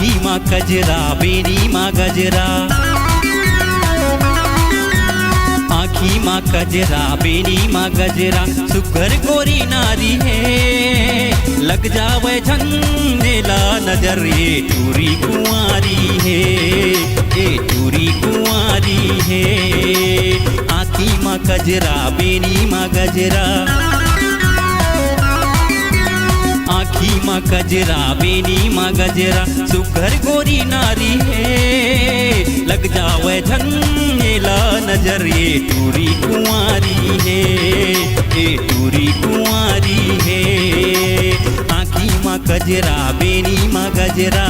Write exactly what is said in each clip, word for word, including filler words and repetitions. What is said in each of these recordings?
आँखी मा कजरा, बेनी मा गजरा। आँखी मा कजरा, बेनी मा गजरा, सुघर गोरी नारी हे। लग जावय झन एला नजर, ए टूरी कुंवारी हे, ए टूरी कुंवारी हे। आँखी मा कजरा, बेनी मा गजरा। आँखी मा कजरा, बेनी मा गजरा, सुघर गोरी नारी हे। लग जावय झन एला नजर, ए टूरी कुंवारी हे, ए टूरी कुंवारी हे। आँखी मा कजरा, बेनी मा गजरा।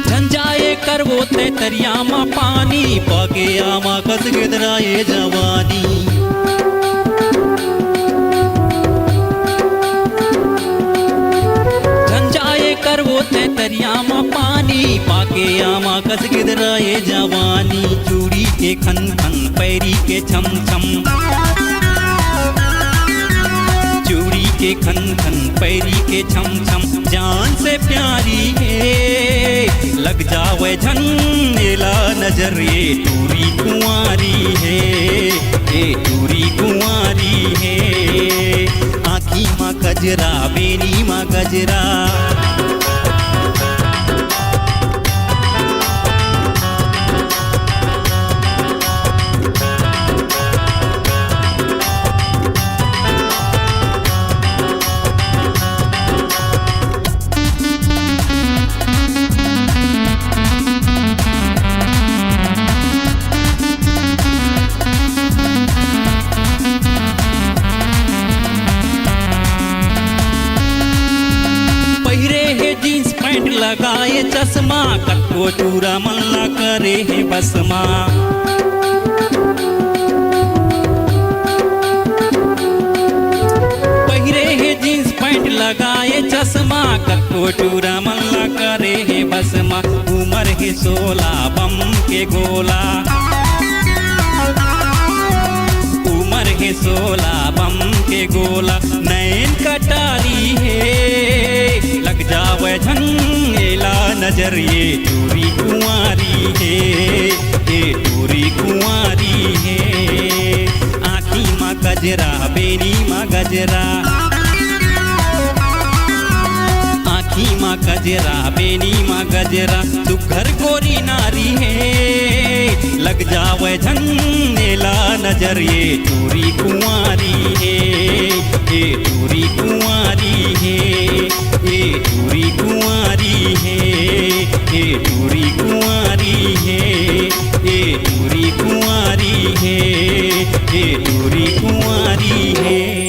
झन जाए करबो तैं तरिया म पानी, पाके आमा कस गिदराए जवानी। झन जाए करबो तैं तरिया म पानी, पाके आमा कस गिदराए जवानी। चूड़ी के खन खन, पैरी के छम छम, चूड़ी के खन खन, पैरी के छम छम, जान से प्यारी हे। लग जावय झन एला नजर, ए टूरी कुंवारी हे, ए टूरी कुंवारी हे। आँखी मा कजरा, बेनी मा गजरा। पहिरे हे जींस पैंट, लगाए चश्मा, कतको टूरा मन ला करे हे बसमा। पहिरे हे जींस पैंट, लगाए चश्मा, कतको टूरा मन ला करे हे बसमा। उमर हे सोला, बम के गोला। उमर हे सोला, बम के गोला, नैन कटारी हे। लग जावय झन एला नजर, ए टूरी कुंवारी हे, ए टूरी कुंवारी हे। आँखी मा कजरा, बेनी मा गजरा। आँखी मा कजरा, बेनी मा गजरा, सुघर गोरी नारी हे। लग जावय झन एला नजर, ए टूरी कुंवारी हे, ए टूरी कुंवारी हे, ए टूरी कुंवारी हे, ए टूरी कुंवारी हे, ए टूरी कुंवारी हे, ए टूरी कुंवारी हे।